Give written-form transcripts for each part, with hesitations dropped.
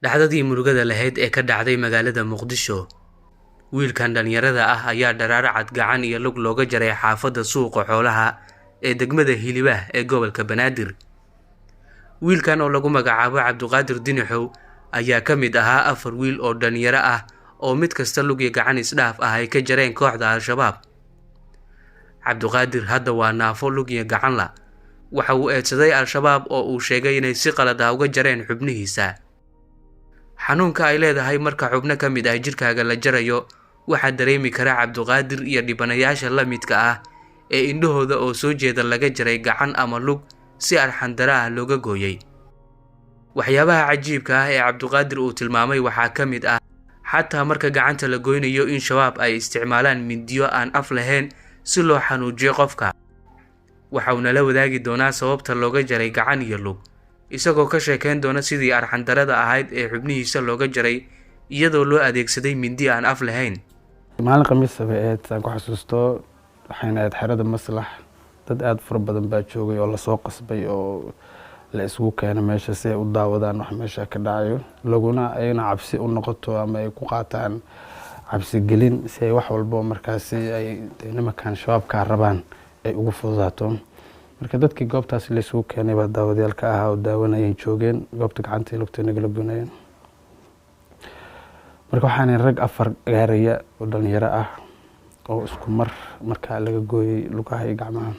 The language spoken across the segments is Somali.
Dhacdadii murugada lahayd ee ka dhacday magaalada Muqdisho. Wiilkan dhalinyarada ah ayaa dharaar cad gacan iyo lug looga jaray xaafadda suuqa xoolaha ee degmada Hilibah ee gobolka Banaadir. Wiilkan oo lagu magacaabo Cabdiqaadir Dinixow ayaa ka mid ahaa 4 wiil oo dhalinyaro ah oo mid kasta lug iyo gacan isdhaaf ah ay ka jareen kooxda Al-Shabaab. Cabdiqaadir hadda waa naafo lug iyo gacan la. Waxa uu eedsaday Al-Shabaab oo uu sheegay inay si qalad ah uga jareen xubnihiisa. Xanuunka ay leedahay marka xubno ka mid ah jirkaaga la jarayo waxaa dareemi kara Cabdiqaadir iyo dhibanayaasha la midka ah ee indhahooda oo soo jeeda laga jaray gacan ama lug si arxan-darro ah looga gooyay. Waxyaabaha cajiibka ah ee Cabdiqaadir uu tilmaamay waxaa ka mid ah xataa marka gacanta la goynayo in Shabaab ay isticmaalaan mindiyo aan af lahayn si loo xanuujiyo qofka. Waxa uu nala wadaagi doonaa sababta looga jaray gacan iyo lug, isagoo ka sheekeyn doona sidii arxan-darrada ahayd ee xubnihiisa looga jaray iyadoo loo adeegsaday mindi aan af lahayn. Maalin Khamiis bay ahayd, saan ku xasuusto, waxayna ahayd xerada Maslax. Dad aada fara badan baa joogay oo lasoo qasbay oo la isugu keenay meesha si ay u daawadaan wax meesha ka dhacayo, laguna ayna cabsi u noqoto ama ay ku qaataan cabsigelin si ay wax walbo markaasi ay nimankan Shabaabka rabaan ay ugu fududaato. Marka dadkii goobtaasi la isugu keenay baa daawadayaal ka ahaa oo daawanayeen, joogeen goobta gacantii lugta nagala goynayeen. Marka waxaana rag 4 gaaraya oo dhalinyaro ah oo isku mar markaa laga gooyey lugaha iyo gacmaha.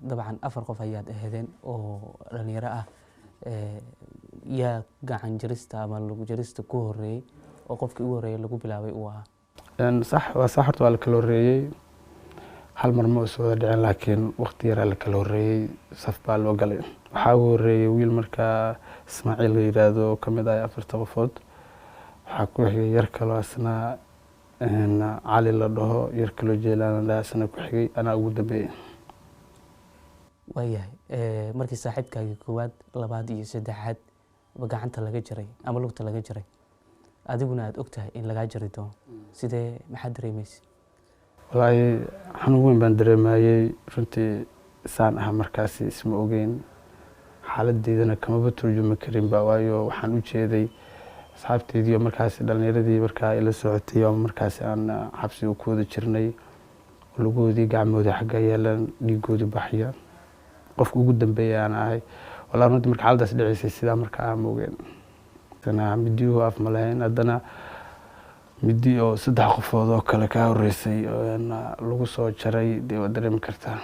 Dabcan 4 qof ayaad aheedeen oo dhalinyaro ah, yaa gacan jarista ama lug jarista ku horeeyey oo qofkii ugu horreeyay lagu bilaabay uu ahaa? Sax waa sax, horta waa la kala horreeyey, hal mar ma is wada dhicin, laakiin waqti yaraa la kala horreeyey, saf baa loo galay. Waxaa ugu horreeyey wiil markaa Ismaaciil la yiraahdo oo kamid ah 4ta qofood. Waxaa ku xigay yar kaloo asna Cali la dhaho, yar kaloo Jeelaan la dhaho asna ku xigay, anaa ugu dambeeyey. Waayahay, markii saaxiibkaagii koowaad, labaad iyo saddexaad ba gacanta laga jaray ama lugta laga jaray, adiguna aada og tahay in lagaa jari doono, sidee, maxaad dareemaysa? Wallaahi xanuun weyn baan dareemayey runtii. Saan ah markaasi isma ogeyn, xaaladeydana kamaba turjumi karinba, waayo waxaan u jeeday asxaabteydii oo markaasi dhalinyaradii markaa ila socotay oo markaasi aan xabsiga ku wada jirnay, lugoodii gacmoodii xagga yeelan, dhiigoodii baxya, qofka ugu dambeeya aan ahay. Wallahi runtii marka xaaladaas dhiceysay sidaa markaa aan ogeen midiyuhu af ma lahayn, haddana midi oo 3 qofood oo kale kaa horeysay lagu soo jaray, dee waad dareemi kartaa.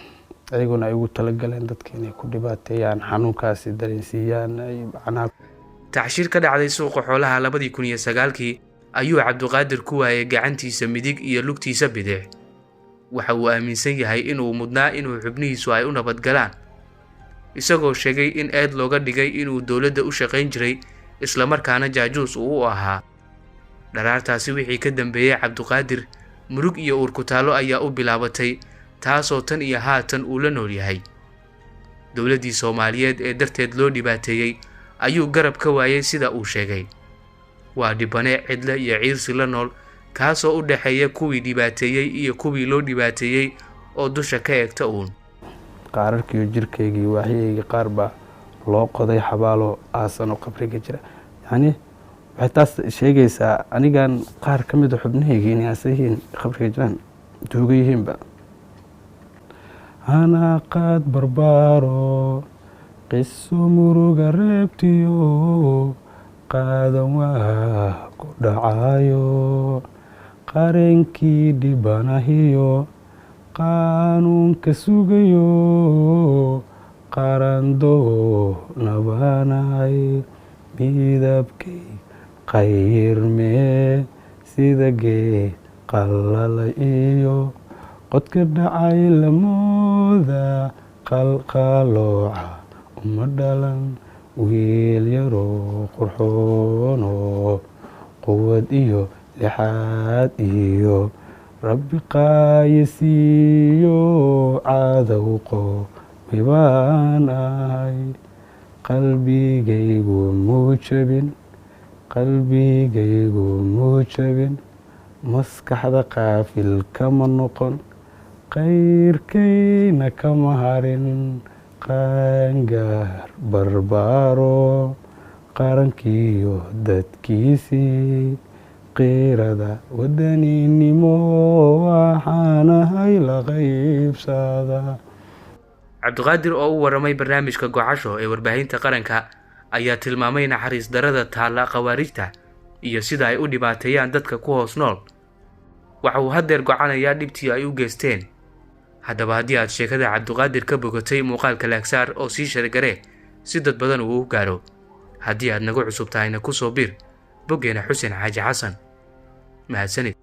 Ayaguna ay ugu talagaleen dadka inay ku dhibaateeyaan, xanuunkaasi dareensiiyaan ay macnaha. Tacshiir ka dhacday suuqa xoolaha 2009kii ayuu Cabdiqaadir ku waayay gacantiisa midig iyo lugtiisa bidix. Waxa uu aaminsan yahay inuu mudnaa inuu xubnihiisu ay u nabadgalaan, isagoo sheegay in eed looga dhigay inuu dowladda u shaqayn jiray islamarkaana jaajuus uu u ahaa. Dharaartaasi wixii ka dambeeyey Cabdiqaadir murug iyo uurkutaallo ayaa u bilaabatay, taasoo tan iyo haatan uu la nool yahay. Dowladdii Soomaaliyeed ee darteed loo dhibaateeyey ayuu garab ka waayay, sida uu sheegay. Waa dhibane cidle iyo ciirsi la nool, kaasoo u dhexeeya kuwii dhibaateeyey iyo kuwii loo dhibaateeyey oo dusha ka eegta uun. Qaararkiiyo jirkaygii waaxyaygii qaar baa loo qoday xabaalo aasan oo qabriga jira. Yacni waxay taas sheegaysaa anigan qaar ka mid a xubnahaygii inay aasan yihiin, qabriga jiraan, duuga yihiinba. Anaa qaad barbaaro qiso muruga reebtiyo qaadan waa ku dhacayo, qareenkii dhibanahiyo qaanuunka sugayo, qarando nabaanahay, midabkay qayrmee sida geed qallalay iyo qodka dhacay lamooda, qalqalooca uma dhalan, wiil yaroo qurxoono quwad iyo lixaad iyo Rabbi qaayisiiyo cadow qoomay baan ahay. Qalbigaygu muu jabin, qalbigaygu muu jabin, maskaxda qaafil kama noqon, qayrkayna kama harin, qaangaar barbaaro. Qarankiiyo dadkiisii, qiirada wadaninimo waxaanahay la qaybsada. Cabdiqaadir oo u waramay barnaamijka Gocasho ee warbaahinta qaranka ayaa tilmaamay naxariis darada taalla khawaarijta iyo sida ay u dhibaateeyaan dadka ku hoos nool. Waxa uu haddeer gocanayaa dhibtii ay u geysteen. Haddaba haddii aad sheekada Cabdiqaadir ka bogatay, muuqaalka like saar oo sii share garee si dad badan uu u gaaro. Haddii aad nagu cusub tahayna, kusoo bir boggeena Xuseen Xaaji Xasan. Mahadsanid.